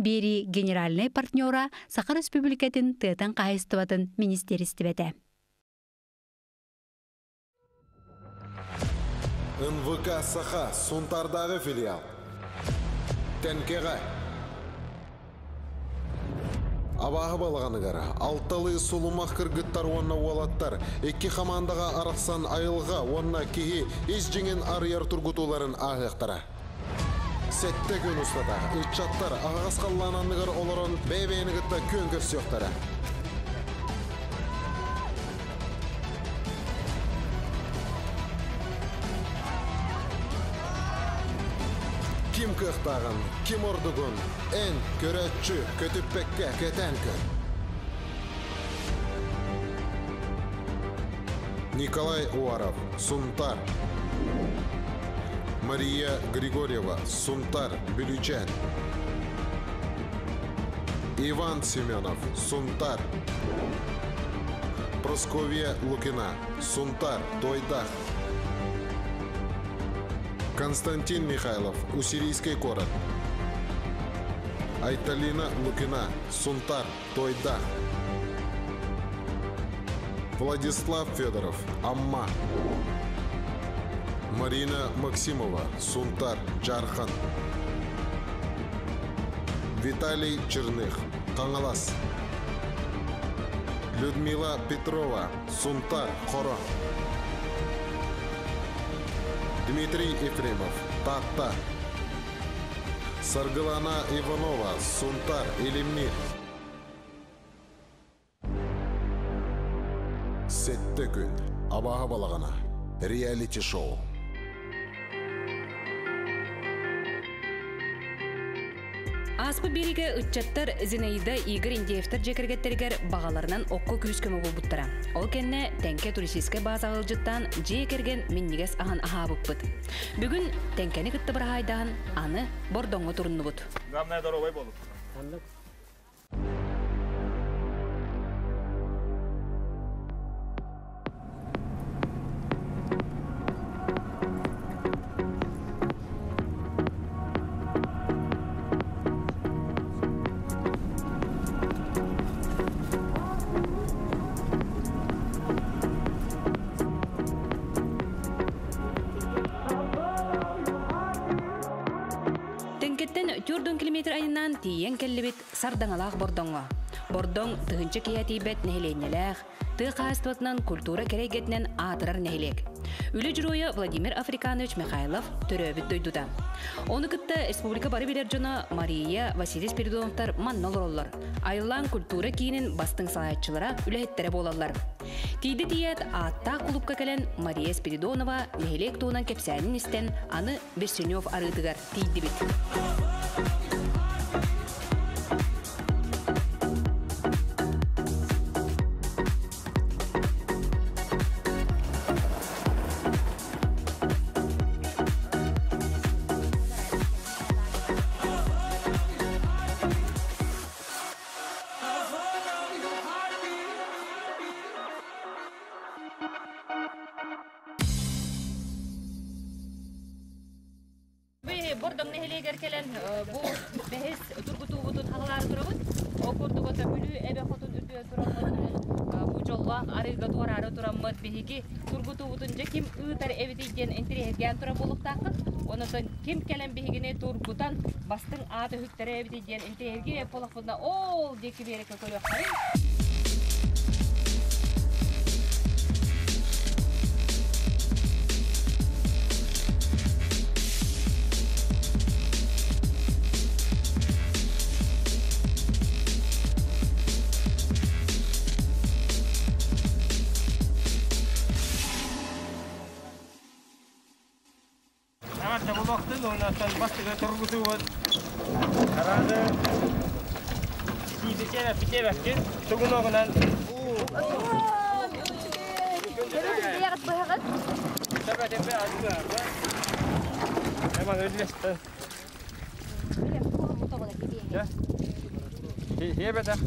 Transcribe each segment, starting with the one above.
Биэрии генеральнай партнера Саха Республикатын тыатын хаһайыстыбатын министиэристибэтэ. НВК Саха Сунтардааҕы филиал. Тэнкэҕэ. Абааһы балаҕаныгар алталыы сулумах кыргыттар уонна уолаттар икки хамаандаҕа арахсан айылҕа уонна киһи ис дьиҥин арыйар тургутууларын ааһыахтара. Сэттэ күн устата ыччаттар аһаҕас халлаан анныгар олорон бэйэ-бэйэни кытта күөн көрсүөхтэрэ. Ким кыахтааҕын, ким ордугун эн, көрөөччү, көтүппэккэ кэтээн көр. Николай Уаров, Сунтар. Мария Григорьева, Сунтар, Бүлүүчээн. Иван Семенов, Сунтар. Просковья Лукина, Сунтар, Туойдах. Константин Михайлов, Уссурийский город. Айталина Лукина, Сунтар, Туойдах. Владислав Федоров, Амма. Марина Максимова, Сунтар, Джархан. Виталий Черных, Хаҥалас. Людмила Петрова, Сунтар, Хоро. Дмитрий Ефремов, Таатта. Саргылана Иванова, Сунтар, Илимнир. Сэттэ күн. Абааһы балаҕана. Реалити-шоу. Ааспыт биэриигэ ыччаттар Зинаида Игорь Индеевтэр дьиэ кэргэттэригэр баҕаларынан окко күүс-көмө буолбуттара. Ол кэннэ Тэҥкэ туристическай баазаҕа ыалдьыттаан дьиэ кэргэн минньигэс аһын аһаабыппыт. Бүгүн Тэҥкэни кытта быраһаайдаһан аны Бордоҥҥо туруннубут. Главное доруобай буолуҥ. Тэҥкэттэн 4 километр айаннаан тиийэн кэллибит Сардаҥалаах Бордоҥҥо. Бордоҥ тыһыынча киһи тиийбэт нэһилиэнньэлээх, тыа хаһаайыстыбатынан культура кэрэ эйгэтинэн аатырар нэһилиэк. Үлэ дьоруойа Владимир Африканович Михайлов төрөөбүт дойдута. Ону кытта республика бары билэр дьоно Мария, Василий Спиридоновтар манна олороллор. Айыллаан культура киинин бастыҥ салайааччылара, үлэһиттэрэ буолаллар. Тиийдэ тиийээт ааттаах кулуупка кэлэн Мария Спиридонова нэһилиэк туһунан кэпсээнин истэн аны Берсенев арыытыгар тиийдибит. Бордоҥ нэһилиэгэр кэлэн бу бэһис тургутуубутун хаҕалаары турабыт. Ол курдук ото Бүлүү эбэ хотун үрдүгэр тураммыт бу дьоллоох арыыга туораары тураммыт биһиги тургутуубутун дьэ ким ыытар эбитий диэн интэриэһиргээн турар буолуохтааххыт. Онон ким кэлэн биһигини тургутан бастыҥ аат өһүктэрэ эбитий диэн интэриэһиргиэ буоллахпытына ол диэки биэрэккэ көрүөххэйин. Аҥарда булуохтун уоннаттан бастакы тургутуубут араады сиибитиэбэ питиэбэккин тугун оҕунан Хиэбэтэх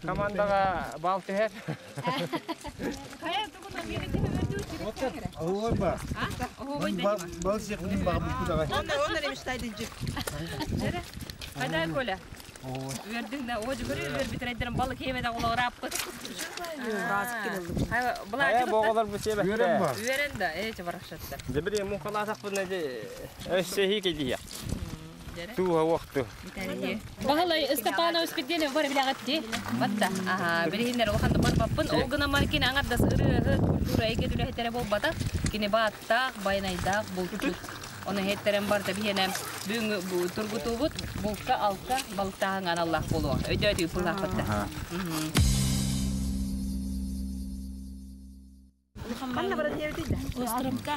командаҕа баал түһэр. Хайда Коля? Үөрдүң да, оожу көрү үөрбүтүрәйдерин балы киемеде олоғыраппыт. Хайа боғолар бу себәттә. Үөрэн бар. Үөрен да, э чабарашаттар. Дебри му халасак бу неде өссө хи кедия. Туha вақту. Баһалай Степанов спиддене бар билягатти. Батта. Аха, бирихиннер улаханды бар баппын. Ол гына маркин аңардас ырыһы культура эге дүлэхетере болбата. Кини бааттаах, байнайдаах, булчут. Оны хеттерен бар да бихенем бүгүн бу тургутубут булка алка балыктаһан аналлах болуа. Өйдө пыллах батта. Островка.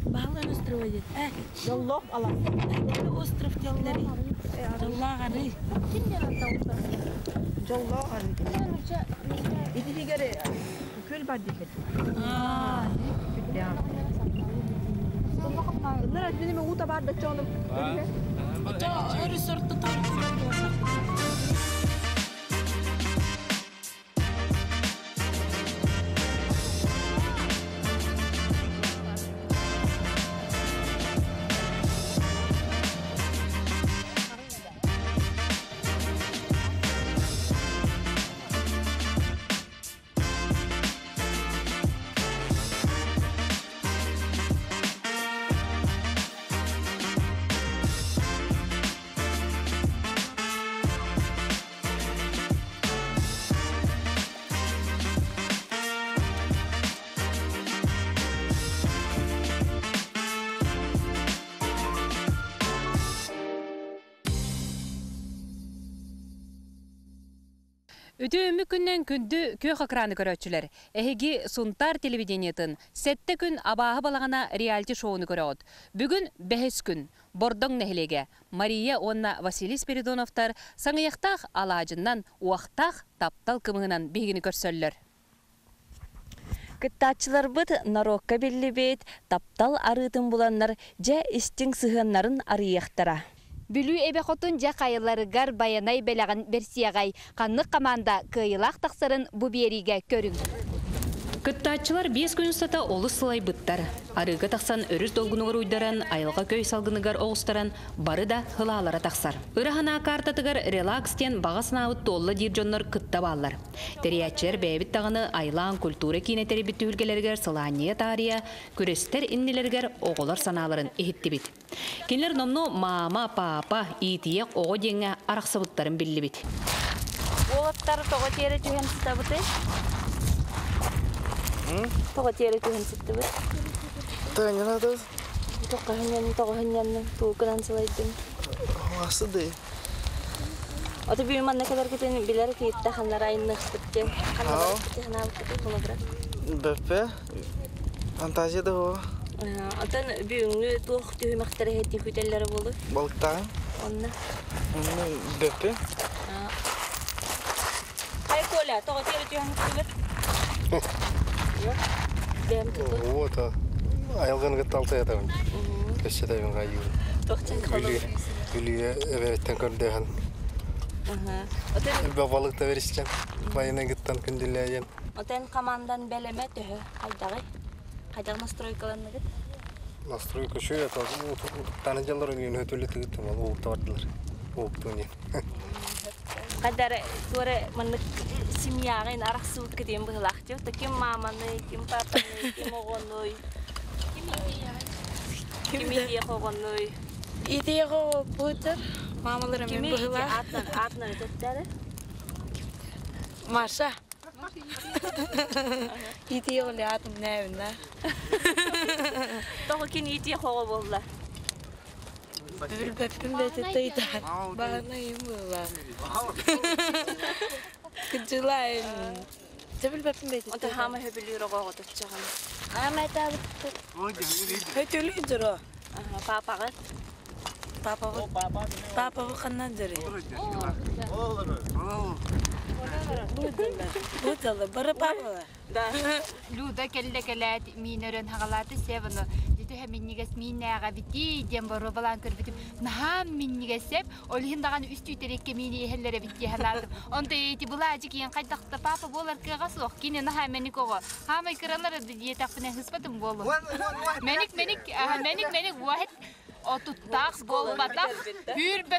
Балан острова дед. Жоллоқ ала. Остров теллери. Жоллоқ ары. Жоллоқ ары. Итигер көл бар дилер. Нара менеме ута бар да чоным. Өрү сорту Үтү күннен күндү көх экраны көрөчүлөр. Эһиги Сунтар телевидениетын сетте күн абааһы балаҕана реалити шоуну көрөҕүт. Бүгүн бэһис күн Бордоҥ нэһилиэгэ Мария уонна Василий Спиридоновтар саҥыйахтаах алаадьыннан уохтаах таптал кымыһынан биһигини көрсөллөр. Кыттааччыларбыт народка биллибит, таптал арыытын буланнар, дьэ истиҥ сыһыаннарын арыйыахтара. Бүлүү эбэ хотун дьэ хайаларыгар Байанай бэлэҕин бэрсиэҕэй. Ханнык команда кыайыылаах тахсарын бу биэриигэ көрүҥ. Кыттааччылар 5 күн устата олус сылайбыттар. Арыыга тахсан өрүс долгунугар уйдаран, айылҕа көй салгыныгар оҕустаран бары да хылаалара тахсар. Ыра санаа картатыгар релакс диэн баҕа санаабыт туолла диир дьоннор кытта бааллар. Тэрийээччилэр бэйэбит даҕаны Айлаан культура киинэ тэрийбит түһүлгэлэригэр сылаанньыйа таарыйа, күрэстэр иннилэригэр оҕолор санааларын иһиттибит. Кинилэр номнуо маама, паапа, иитийэх оҕо диэҥҥэ арахсыбыттарын биллибит. Уолаттар тоҕо тиэрэ түһэн сытабытый? Тоҕо тиэрэ түһэн сыттыбыт? Тыыннанадыз. Тоҕо хынньанным, тоҕо хынньанным, туукунан сылайдым. Асыды. Ото бүү манна кэлэргитин билэр киитте ханнара айынныхпыт диэн. Ханна барыппыт ханаабыт холобура. БП. Фантазия да бу. Отон бүгүҥҥү туох түһүмэхтэрэ хэтти күтэллэрэ буолуй? Балыктаан. Онна. Онна БП. Хай Коля, тоҕо тиэрэ түһэн сыттыбыт? Бэм туту. Вот, айылгын кытталта ятабын. Көссө табын кайы. Тохчан холобура. Бүлүгө эбэттен көрдөһөн. Отон Элбэх балыкта беришчен. Байына кыттан күндүлэйен. Отон командан бэлэмэ төһө хайдагы? Хайдагы настройкаланныгыт? Настройка шөй ата. Таны жаллар өнгөн өтөлө тыгыттым, ал уукта бардылар. Ууктун ден. Кадар туора маннык семьяҕын арахсыбыт кытыйын быһылаах дип. Ким маманы, ким папаны, ким оҕонуй? Ким итиэх оҕонуй? Итиэх оҕо бутер, мамалары мен Кими быһылаах. атынан атынан өтөттөрө? Маша. Итиэх оле атым нәбинна. Тоҕо кин итиэх оҕо буолла? Билбэппин бэтэ тайта. Бағана им була. Кыдьылайын. Те билбэппин бэтэ. Онто хаама хөбүлүүр оҕо отуччаҕын. Хөтөлүү жыро. Папаҕыт. Папа папа бу ханнан жыры. Бу жалы бары папа. Да. Люда келле келет минерен хагалаты севаны. Дитү миннигес миннәгә бити дем бару балан көрбүтүм. Наһам миннигесеп, олихин даган үстү терекке мини эхеллере бити халадым. Онта эти булажы киен кайдакта папа болар кыга суох. Кине наһа меник ого. Хамай кыралар диye тақпына хыспатым болу. Меник меник, меник меник вахит. Отуттаах буолбатах, 29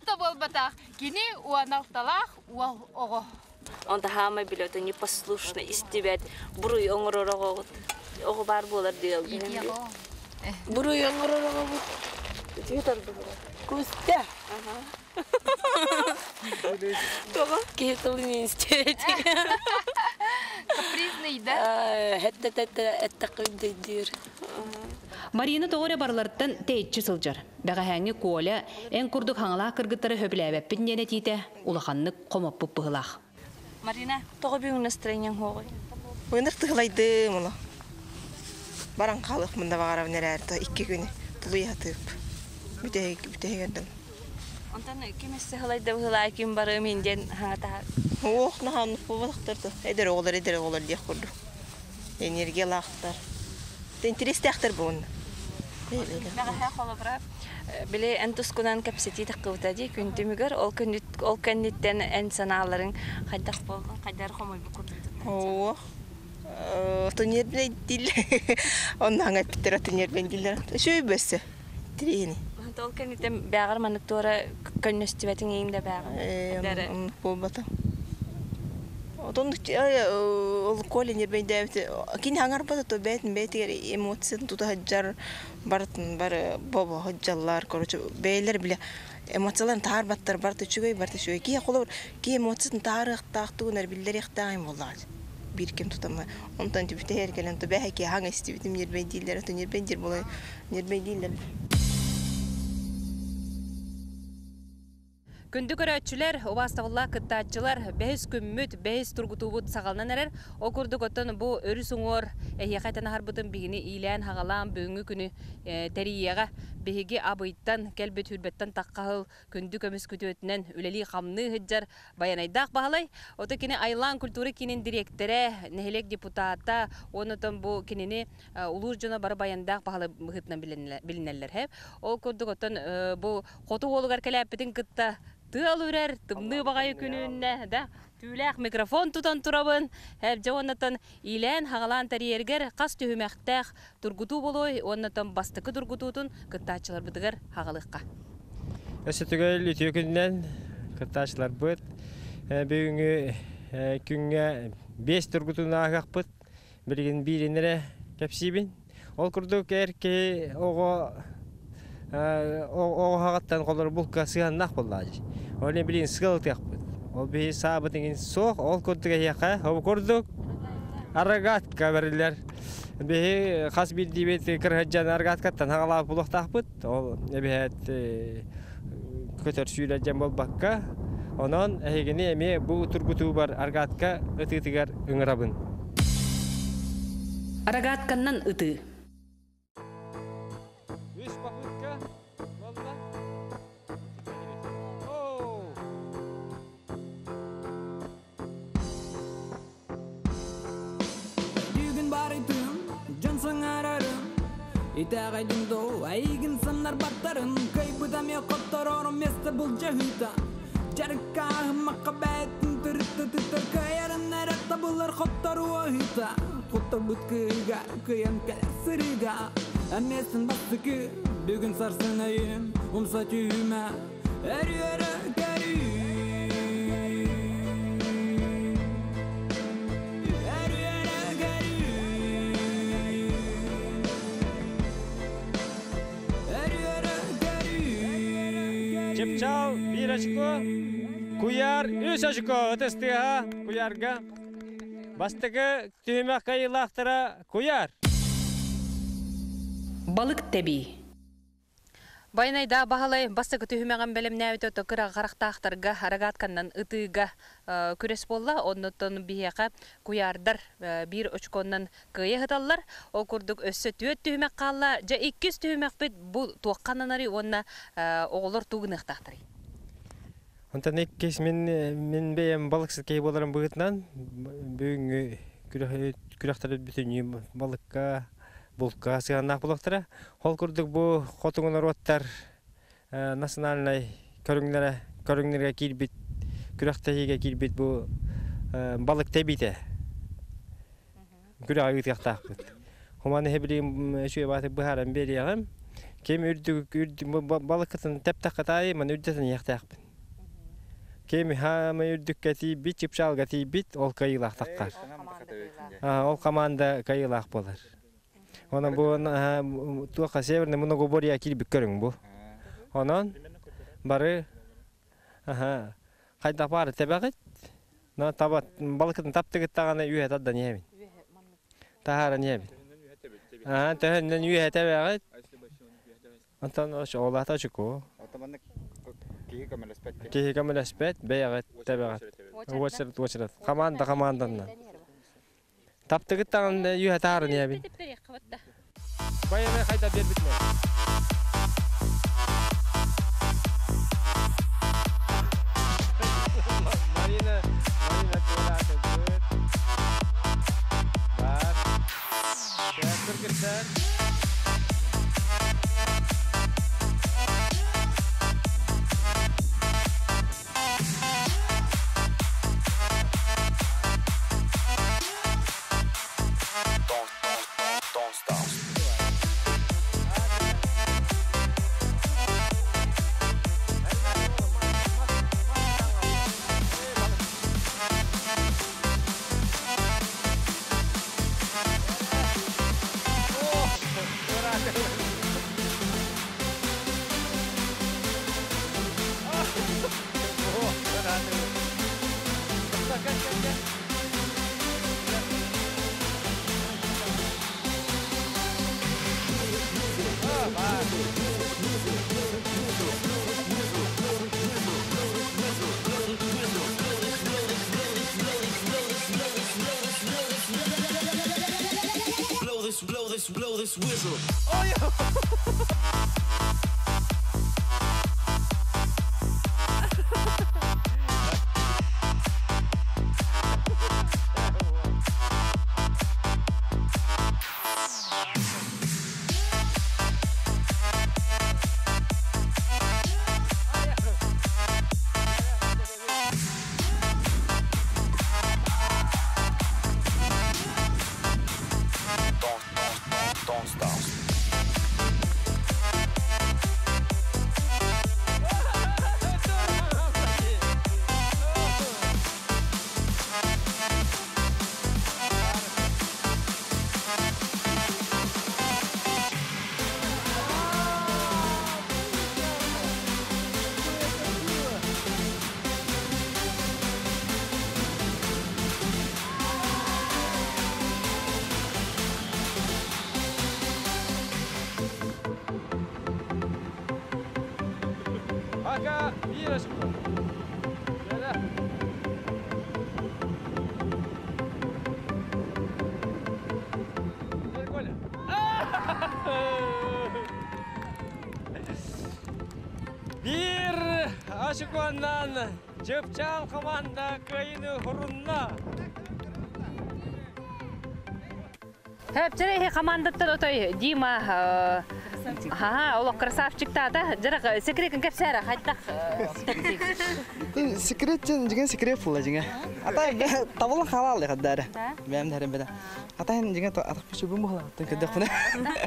да буолбатах. Кини 16-лаах уол оҕо. Онто хаамай билет непослушно истибэт буруй оҥорор оҕоҕут оҕо баар буолар диэл Буруй оҥорор оҕобут. Кустя. Тоҕо киһи тылын истибэт. Капризный, да? Эттэххэ Марина тоҕо эрэ барыларыттан тэйиччи сылдьар. Бэҕэһээҥҥи Коля эн курдук хаҥалаах кыргыттары сөбүлээбэппин диэн этиитэ улаханнык хомоппут быһыылаах. Марина, тоҕо бүгүн настроениең суоҕуй? Ыныр тыһылайдым оло. Баран хаалыахпын да баҕарабын эрээр икки күнү тулуйа сатыып. Бүтэһик бүтэһигэрдэн. Онтон ким өссө сылайда быһыылаах ким барыам ин диэн хаҥатаһар. Ох, наһаа буолбатахтар да. Эдэр оҕолор, эдэр оҕолор диэх курдук. Энергиялаахтар. Интэриэстээхтэр буолунна. Бэҕэһээ холобура били эн тускунан кэпсэтии таххыбыта дии күн түмүгэр ол күн ол кэнниттэн эн санааларыҥ хайдах буоллун хайдах хомойбут курдук Ох, туннербин Онно хаҥа эппиттэр туннербин дииллэр. Үчүгэй бөссө. Тириини. Ол кэнниттэн бээҕэр маннык туора көннөстүбэтиҥ иҥ да бээҕэр. Буолбата. Отон ол Коля нербэйдээбит кини хаҥарбата то бэйэтин бэйэтигэр эмоциятын тута сылдьар барытын бары бобо сылдьаллар короче бэйэлэр билэ эмоцияларын таһаарбаттар барыта үчүгэй барыта үчүгэй киһи холобур киһи эмоциятын таһаарыахтаах тугун эрэ биллэриэхтээх им буоллаҕа биир кэм тутама онтон түбүтэһэр кэлэн то бэһэ киһи хаҥ истибитим нербэйдииллэр ото нербэйдиир буолай нербэйдииллэр. Күндү көрөөччүлэр, убаастабыллаах кыттааччылар, бэһис күммүт, бэһис тургутуубут саҕаланан эрэр. Ол курдук оттон бу өрүс уҥуор эһиэхэ этэн аһарбытым биһини иилээн-хаҕалаан бүгүҥҥү күнү тэрийиэҕэ. Биһиги Абыйтан кэлбит Хүрбэттэн таххаһыл күндү көмүс күтүөтүнэн үлэлии-хамныы сылдьар Байанайдаах Баһылай. Ото кини Айлаан культура киинин дириэктэрэ, нэһилиэк депутата, уонна оттон бу кинини улуус дьоно бары Баяндаах Баһылай быһыытынан билинэллэр. Ол курдук оттон бу Хоту уолугар кэлээппитин кытта тыал үрэр, тымныы баҕайы күнүннэ да түүлээх микрофон тутан турабын. Дьэ уоннатан иилээн-хаҕалаан тэрийэргэр хас түһүмэхтээх тургутуу болуой уоннатан бастакы тургутуутун кыттааччыларбытыгар хаҕалыахха. Өссө түгэл үтүө күнүнэн кыттааччыларбыт бүгүҥҥү күҥҥэ биэс тургутууну ааһыахпыт. Билигин биирин эрэ кэпсиибин. Ол курдук эр киһи оҕо оҕо хаҕыттан холор булка сыһаннаах буоллаҕа дии. Ол билигин сыал ытыахпыт. Ол биһи саабыт иҥин суох, ол курдук эһиэхэ, ол курдук аргаатка бэриллэр. Биһи хас биирдиибит кырыһыдьан аргаткаттан хаҕалаабыт булуохтаахпыт. Ол эбиһээт көтөр сүүлэр дьэн буолбакка, онон эһигини эмиэ бу тургутуубар аргаатка ытыытыгар ыҥырабын. Рогатканнан ытыы. Үс попытка буолла. Бүгүн барытым, дьон саҥарарым Итэҕэйдим доо, эйигин самнарбаттарын Кыайбытам хотторорум место былдьаһыыта Дьарыккааһыммакка бэйэтин тырытта тыттар Кыайарын эрэ табыллар хотторуу аһыыта Хотторбут кыыга кыайан кэлэр сырыыга Эмиэсин бастакы бүгүн сарсын өйүм Умса түһүмэ өрүөрэ көрүү Өрүөрэ көрүү Өрүөрэ көрүү Чыпчаал биир очко, Куйаар үс очко ытыс тыаһа Куйаарга. Бастакы түһүмэх кыайыылаахтара Куйаар. Балык тэбии. Байанайда Баһылай бастакы түһүмэҕин бэлэмнээбитэ ото кыра харахтаахтарга рогатканнан ытыыга күрэс буолла. Оннуттан биһиэхэ куйаардар биир очконнан кыайа сыталлар. Ол курдук өссө түөрт түһүмэх хаалла. Дьэ иккис түһүмэхпит бу туохха ананарый уонна оҕолор тугу гыныахтаахтарый? Онтон иккис мин мин бэйэм балыксыт киһи буоларым быһыытынан бүгүҥҥү күрэхтэри бүтүннүү балыкка булка сыһыаннаах буолуохтара. Ол курдук бу хотугу норуоттар национальнай көрүҥнэрэ көрүҥнэргэ киирбит күрэхтэһиигэ киирбит бу балык тэбиитэ күрэҕи ыытыахтаахпыт. Хуман иһэ билигин үчүгэй баҕатык быһааран биэриэҕим. Ким үрдүк үрдүк балыкытын тэптэх таайы ман үрдэтин иэхтээхпин. Ким хаама үрдүккэ тиийбит, чыпчаалга тиийбит, ол кыайыылаах таххар. Ол команда кыайыылаах буолар. Онон бу туохха северный многоборье киирбит көрүҥ бу. Онон бары хайдах баары тэбэҕит, таба балыкытын таптыгыттаҕына үөһэ тардан иһэбин. Таһааран иһэбин. Төһөннөн үөһэ тэбэҕит. Онтон олаата очуку. Киһи көмөлөспөт. Киһи көмөлөспөт, бэйэҕит тэбэҕит. Уочарат, уочарат. Команда команданнан. Таптыгыт таҕын үөһэ таһааран иһэбин. Байаны хайда бербитме? Марина, Марина туораатыбыт. Бар. Кыргыттар. Blow this, blow this, blow this whistle. Oh, yeah. Don't stop. Пока, Ирочка. Бир ашыкуаннан Чыпчаал команда кыайыны хурунна. Хөпчөрө командаттан отой Дима ха олох красавчик тата жара секретин кепсәре хайдах Секрет деген секрет була жиңе. Ата табылын халал хаддары. Бәм дәрем беда. Ата һин жиңе атак пүчү бу була. Тын көдө куна.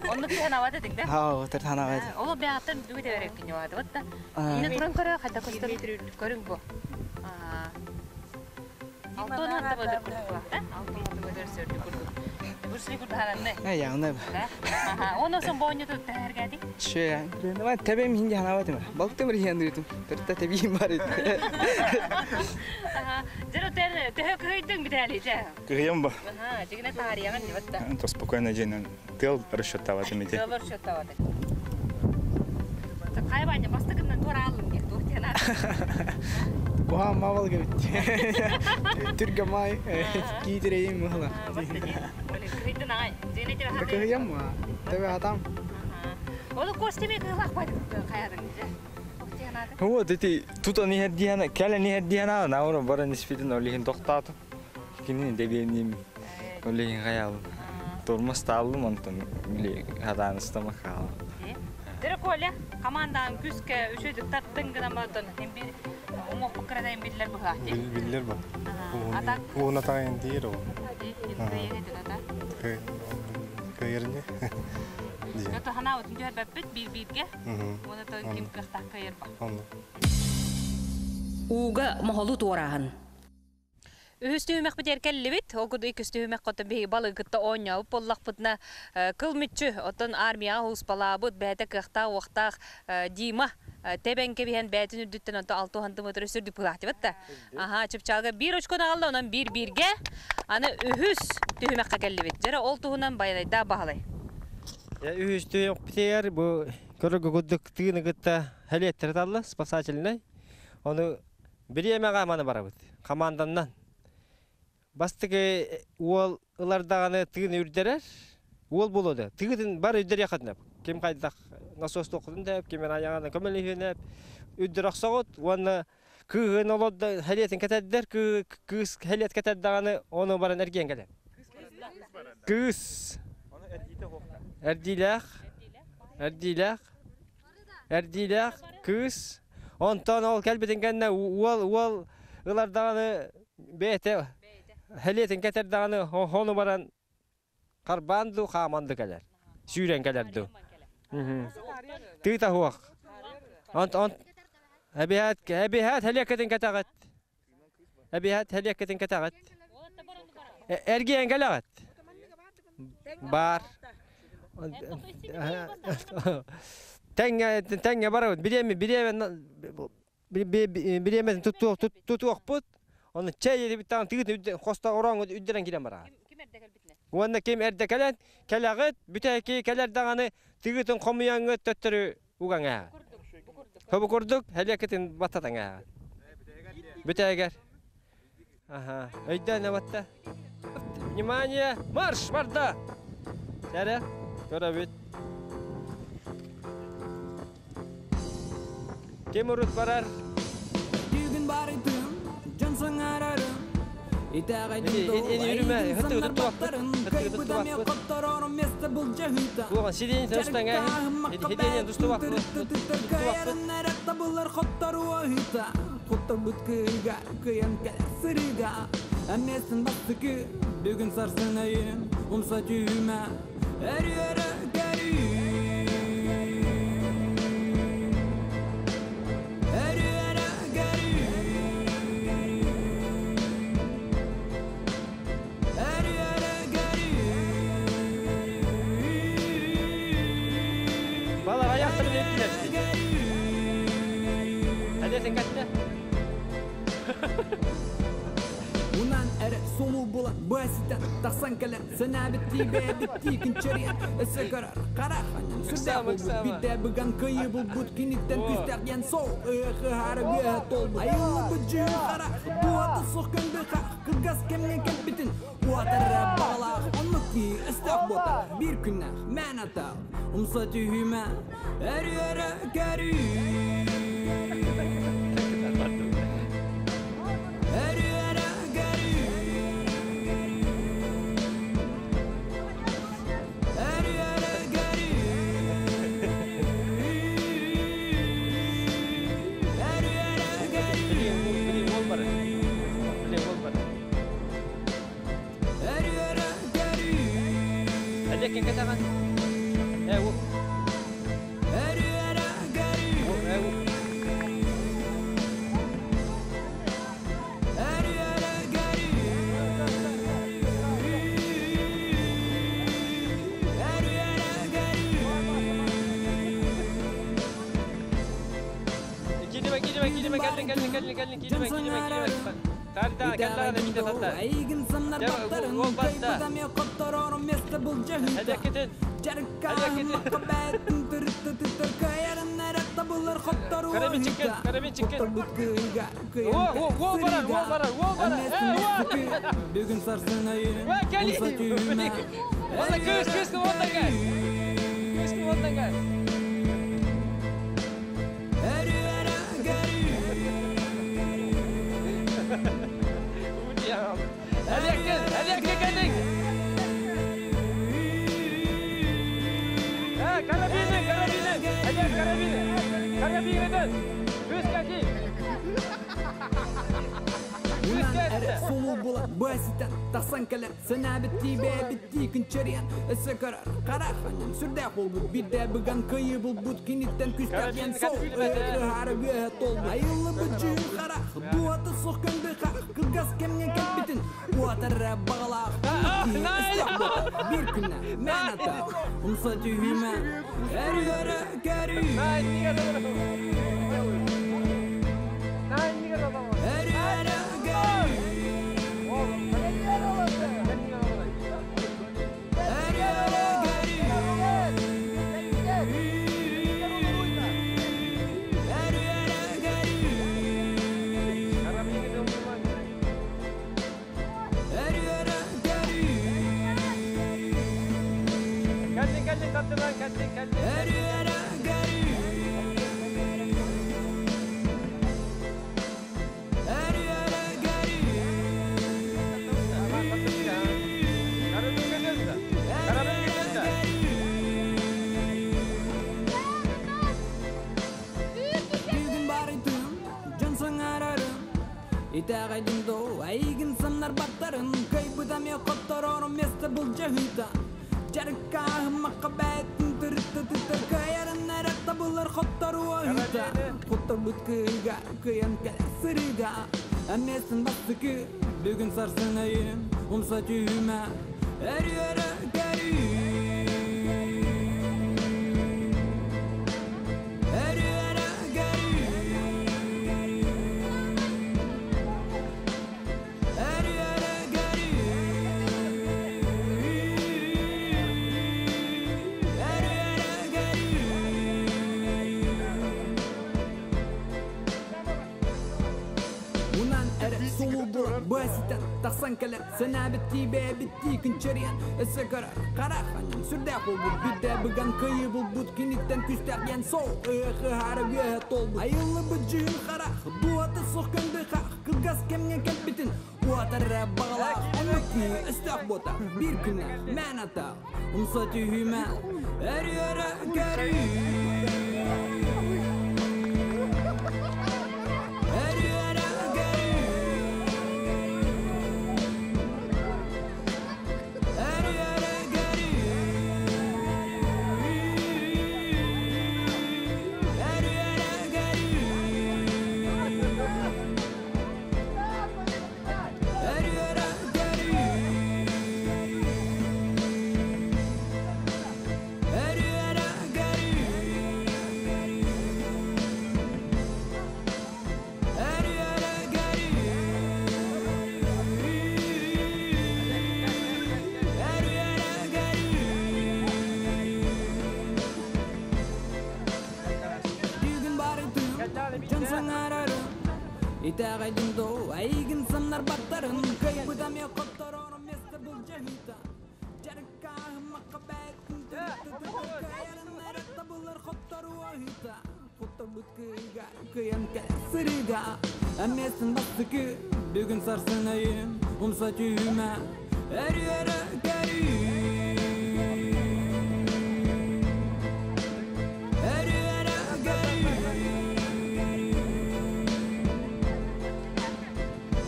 Онны тхана дик да. Ха, тыр тхана вады. Оло бәгаттан дүгә дәверек кине вады. Вот. Ине туран көрө хайда көстөр көрүң бу. Алтон атта бөдөр күрдүк да? Алтон атта бөдөр сөрдү күрдүк. Бурсли күрдү хананны. Э, яңны. Аха, оны сон бойню тут тәргәди. Чө, нема тебем хинди хана вады. Балык темир хинди дитим. Төртә тебим бар иде. Аха, жero тер төһө көйдүң битәли жа. Кыйым ба. Аха, жигине тарияңын дибатта. То спокойно день. Тыл расчетават имеде. Тыл расчетават. Кайбаня бастыгыннан тура алдың деп тур тена. Куха мавал гебит. Түргә май китерейим мыхла. Көйдүн ай. Жигине тебе Кыйым ма. Тебе атам. Олы костеме кылак байды каядың же. Вот эти тут они хердиана, кәлә не хердиана, на ура бара ниспитен олихин токтату. Кини дебеним олихин хаял. Тормоз таллым онтон били хаданыстама хал. Дөрө Коля, командаң күскә үшөдүк таттың гына мадон. Хем бир уңок букрадайын биллер бу хати. Биллер ба. Атак. Уна тайын дир о. Кыйын ата. Кыйырны. Ото хана отун түһэр бэппит биир биирге. Оны тон ким кыахтаах кыайар ба. Ууга моһолу туорааһын. Үһүс түһүмэхпит эркэллибит, ол курдук иккис түһүмэх хотон биһиги балыгытта оонньообут буоллахпытына, кыл мүччү, оттон армияҕа ууспалаабыт, бэйэтэ кыахтаах уохтаах Дима тэбэн кэбиһэн бэйэтин үрдүттэн онто алты сантиметр сүрдүк пылаатыбыт да. Аха, чыпчаалга биир очкону аҕалла, онон биир бииргэ аны үһүс түһүмэххэ кэллибит. Дьэрэ ол туһунан Байанайдаах Баһылай. Үһүс түһүмэхпитигэр бу көрөргө курдук тыыны кытта хэлиэттэр талла, спасательнай. Ону бириэмэҕэ маны барабыт. Команданнан. Бастакы уол ылардаҕаны тыын үрдэрэр, уол буолуо да, тыытын бар үрдэриэххитинэ, ким хайдах насос туоххутун тэп, ким айаҕынан көмөлөһүөнэп, үрдэр охсоҕут уонна кыыһын олордо хэлиэтин кэтэрдэр, кыыс хэлиэт кэтэрдэҕини ону баран эргиэн кэлэр. Кыыс. Эрдиилээх. Эрдиилээх. Эрдиилээх кыыс. Онтон ол кэлбитин кэннэ уол уол ылардаҕаны бэйэтэ хэлиэтин кэтэрдэҕини хону баран харбаан дуу хааман дуу кэлэр. Сүүрэн кэлэр дуу. Тыыта суох. Онт онт эбиһээт эбиһээт хэлиэккитин кэтэҕит. Эбиһээт хэлиэккитин кэтэҕит. Эргийэн кэлэҕит. Бар. Тэҥҥэ тэҥҥэ барабыт. Бириэмэ бириэмэ бириэмэтин тутуохпут. Оны чэй этибиттаан тыытын хоста ороҥ үрдэрэн киирэн бараҕыт. Уонна ким эрдэ кэлэн кэлэҕит, бүтэки кэлэр даҕаны тыытын хомуйаҥҥыт төттөрү угаҥ. Хобу курдук хэлиэккитин баттатаҥ. Бүтээгэр. Аха. Өйдөөн батта. Внимание! Марш! Барда! Сәрэ, көрөбүт. Ким урут барар? Бүгүн барытым, дьон саҥарарым, итэҕэйдим доо, эйигин саннарбаттарым, кыайбытым хотторорум место былдьаһыыта. Дьарыктааһыммакка бэйэтин тырытты кыайарын эрэ табылар хотторуоһута. Хотторбут кыыга, кыйан кэлэр сырыыга. Эмиэсин бастыкы, бүгүн сарсын өйүм, умса түһүмэ, өрүөрэ көрүү. Өрүөрэ көрүү. Өрүөрэ көрүү. Балар аяқтарын өттүлэр. Хәдесін кәтті. Унан эрэ сулуу була быаситан тахсан кэлэн сэнээбиттии бэйэбиттии күнчэриэн өссө көрөр харах анньан сүрдээх буолбут биирдэ быган кыайыы булбут киниттэн күүстээх диэн сол ыһыах ыһаары үөһэ толбут айыллыбыт дьүһүн харах дуота суох көндө хах кылгас кэмҥэ кэлбитин уотар эрэ баҕалаах оннук киһи өстөөх буотар биир күннээх мээнэ атаах умса түһүмэ өрүөрэ көрүү өрүөрэ көрүү өрүөрэ көрүү өрүөрэ Билин билин ол бар. Билин ол бар. өрүөрэ көрүү Хәдеккен кәтәгән. Э, ол. өрүөрэ көрүү Э, ол. өрүөрэ көрүү өрүөрэ көрүү Килиме, килиме, килиме, кэллин, кэллин, кэллин, кэллин, килиме, килиме, килиме. Тарда, кэллаҕына миитэ тарда. Эйигин саннарбаттарын, Ол батта. кыайбыта эмиэ хотторорум место былдьаһыыта. Хәдеккитин. Дьарыккааһыммакка бэйэтин тырытты тыттар кыайарын эрэ табылар Карабинчиккен, хотторуоһута. карабинчиккен. Хотторбут кыыга, кыайан О, о, о, барар, сырыыга. о, барар, о, барар. Эмиэсин Э, о. бастакы, бүгүн сарсын өйүн, Ва, кэли. умса түһүмэ. Онна кыыс, кыыс кым кэл. Кыыс кым кэл. Өрүөрэ көрүү. Хәдеккен, хәдеккен кэллин. Э, карабины, карабины. Хәдек, карабины. Карабинеден. Кыыс кәки. Кыыс Унан эрэ кәтте. сулуу була Бу ситэн тахсан кэлэр Сэнээбиттии бэйэбиттии күнчэриэн Өссө көрөр харах анньан сүрдээх буолбут Биирдэ быган кыайыы булбут Киниттэн күүстээх диэн сол Ыһаары үөһэ толбут Айыллыбыт дьүһүн харах Дуота суох көндө хах Кылгас кэмҥэ кэлбитин Уотар эрэ баҕалаах Киһи өстөөх буолар Биир күннэ мээнэ атах Умса түһүмэ Өрүөрэ көрүү Өрүөрэ көрүү Өрүөрэ көрүү Өрүөрэ көрүү Өрүөрэ көрүү Кэллин, кэллин, таттылар, кэллин, кэллин. Өрүөрэ көрүү Өрүөрэ көрүү Өрүөрэ көрүү Бүгүн барытым дьон саҥарарын Итэҕэйдим доо эйигин самнарбаттарын Кыайбыт эмиэ хотторорум место былдьаһыыта Дьарыккааһыммакка бэйэтин тырытта тыта Кыайарын эрэ табыллар хотторуоһута Хотторбут кыыга кыайан кэлэр сырыыга Эмиэсин бастакы бүгүн сарсын өйүм Умса түһүмэ өрүөрэ көрүү Өрүөрэ көрүү Өрүөрэ көрүү Өрүөрэ көрүү Унан эрэ сулуу булан бу ситэн тахсан кэлэр Сэнээбиттии бэйэбиттии күнчэриэн Өссө көрөр харах анньан сүрдээх буолбут Биирдэ быган кыайыы булбут Киниттэн күүстээх диэн сол Ыһыах үөһэ толбут Айыллыбыт дьүһүн харах Дуота суох көндө хах Кылгас кэмҥэ кэлбитин Уотар эрэ баҕалаах Оннук киһи өстөөх буота Биир күннэ мээнэ атах Умса түһүмэ Өрүөрэ көрүү Өрүөрэ көрүү Өрүөрэ көрүү Өрүөрэ көрүү Өрүөрэ көрүү Өрүөрэ көрүү Өрүөрэ көрүү Өрүөрэ көрүү Бүгүн барытым дьон саҥарарын Итэҕэйдим доо эйигин самнарбаттарын Кыайбыт эмиэ хотторорум место былдьаһыыта Дьарыккааһыммакка бэйэтин тырытта Кыайарын эрэ табыллар хотторуоһута Хотторбут кыайыыга кыайан кэлэр сырыыга Эмиэсин бастакы бүгүн сарсын өйүм Умса түһүмэ өрүөрэ көрүү Өрүөрэ көрүү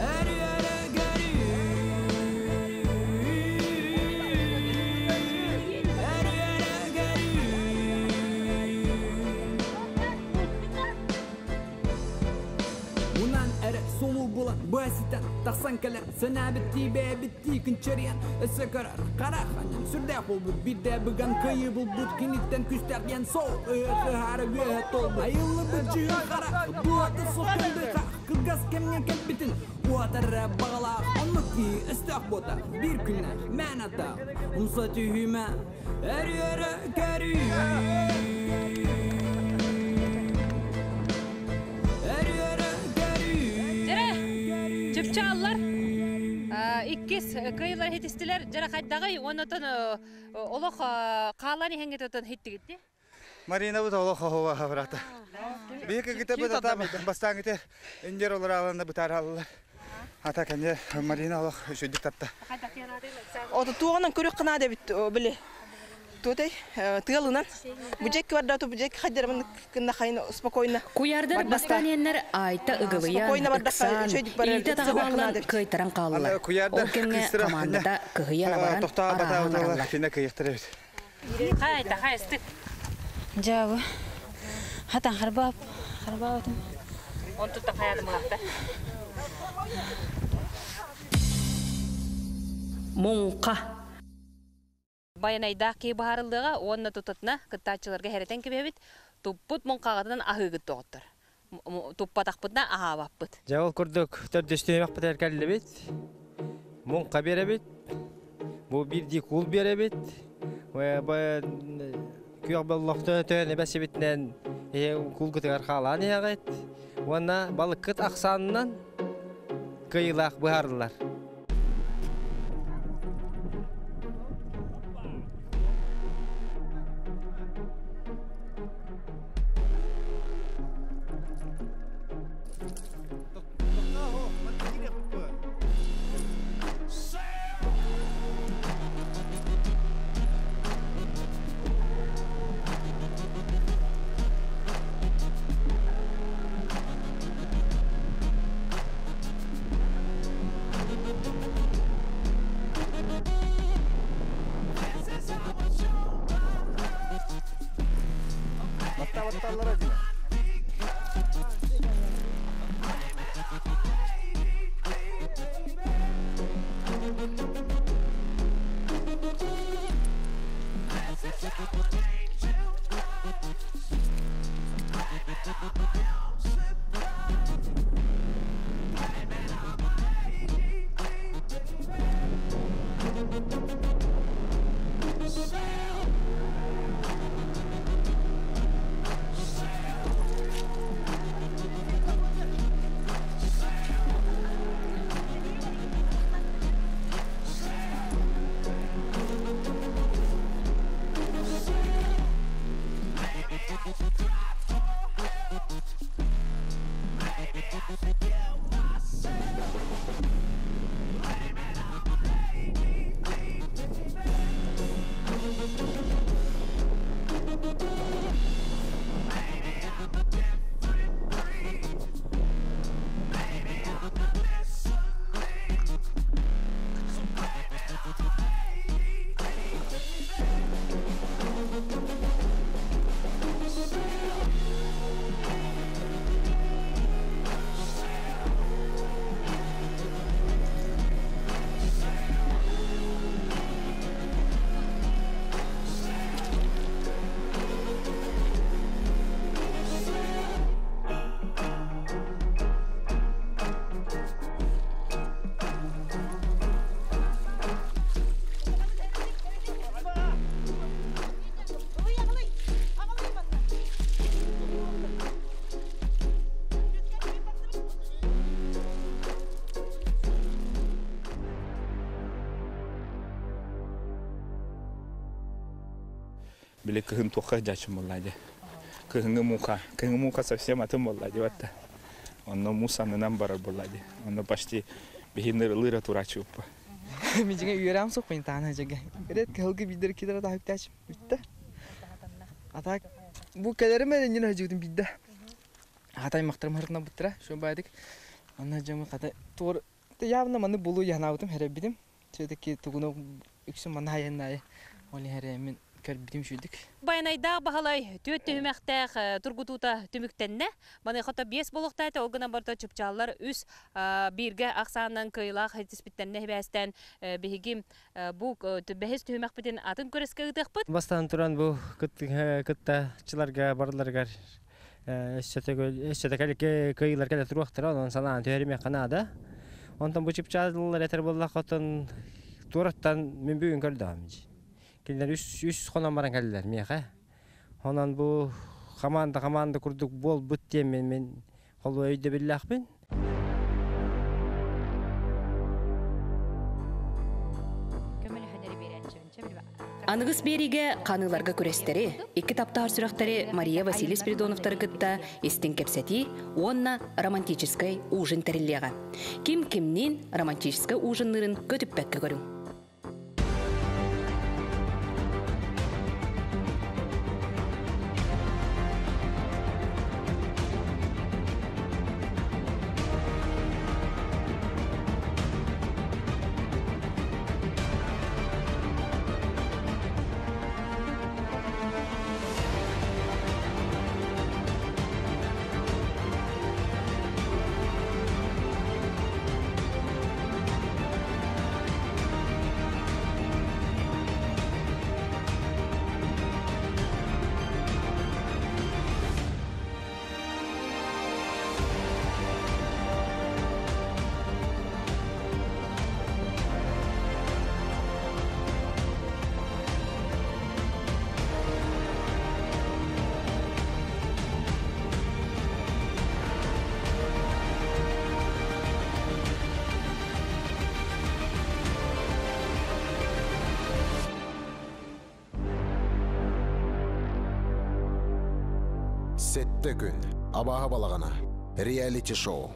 Өрүөрэ көрүү Өрүөрэ көрүү Унан эрэ сулуу булан бу ситэн тахсан кэлэр Сэнээбиттии бэйэбиттии күнчэриэн Өссө көрөр харах анньан сүрдээх буолбут Биирдэ быган кыайыы булбут Киниттэн күүстээх диэн сол Ыһыах үөһэ толбут Айыллыбыт дьүһүн харах Дуота суох көндө хах Кылгас кэмҥэ кэлбитин Уотар эрэ баҕалаах Оннук киһи өстөөх буота Биир күннэ мээнэ атах Умса түһүмэ Өрүөрэ көрүү Өрүөрэ көрүү Дьэрэ, чыпчааллар иккис кыайыылар хитистилэр. Дьэрэ хайдаҕый онотон олох хаалан иһэҥҥит отон хиттигитти. Марина бут олох хоһуба хабырата. Биһи кыгыта бут ата бастаан индер олор аланда бытар аллар. Ата кәне Марина олох үчүдүк тапта. Ото туоҕунан көрүөх кынаада бит били. Туотай тыалынан бу жекки барда бу жекки хаддер кынна хайын спокойно. Куярдар бастаниеннер айта ыгылыян, ыксаан, илите тағабаллан кыйтаран қалылар. Ол кемге командада кыһыян абаран арааһан бараллар. Хайта, хайсты. Жабы. Хатан харбап, харбаатым. Он тут хаятым лапта. Муңқа. Баянайдаах кии баһарыллыга уонна тутатына кыттааччыларга хәрэтэн кэбиһэбит туппут муҥхаҕытынан аһыыгыт доҕоттор. Туппатахпытына аһаабаппыт. Дьэ ол курдук төрдүстүһүмэхпитигэр кэллибит. Муҥха биэрэбит. Бу биирдии куул биэрэбит. Күөх боллохто төһөн эбэсибитинэн куулгутугар хаалаан иһэҕит. Уонна балыккыт ахсаанынан кыайыылаах быһаарыллар. Били кыһын туохха дьаачым буолла дии. Кыһыҥҥы муха. Кыһыҥҥы муха совсем атын буолла дии батта. Онно муус аннынан барар буолла дии. Онно почти биһи лыра тураачы уппа. Мин дьиҥэ үөрэҕим суох таана дьэгэ. Ред кыһылгы биирдэр кидара таһыктаачым бүттэ. А так бу кэлэрим эрэ иннинэ сылдьыбытым биирдэ. Аҕата аймахтарым хартына буттара, шо баайдык. Онно дьоҥҥо хата туор явно маны булуу янаабытым хэрэббитим. Все-таки тугуну үксүн манна хайаннаайы ол иһэр көрбүтүм үчүйдүк. Байанайдаах Баһылай түөрт түһүмэхтээх тургутуута түмүктэннэ. Маныаха биэс болуохтаата, ол гынан барыта чыпчааллар үс бииргэ ахсаанынан кыайыылаах тиспиттэринэ сибээстээн биһиги бу бэһис түһүмэхпитин атын күрэскэ ыытыахпыт. Бастаан туран бу кыттааччыларга барыларыгар өссө кыайыылар кэлэ туруохтара, онон санаан түһэримиэххэ наада. Онтон бу чыпчааллар этэр буоллахха, оттон туораттан мин бүгүн көрдөҕүм. Кинилэр үс хонон баран кэллилэр миэхэ. Онон бу команда команда курдук буолбут диэн мин холу өйдөбүллээхпин. Аныгыс биэриигэ ханыыларга күрэстэри, икки таптаһар сүрэхтэри Мария Василий Спиридоновтары кытта истиҥ кэпсэтии уонна романтическай ужин тэриллиэҕэ. Ким кимниин романтическай ужинныырын көтүппэккэ көрүҥ. Сэттэ күн. Абааһы балаҕана. Реалити-шоу.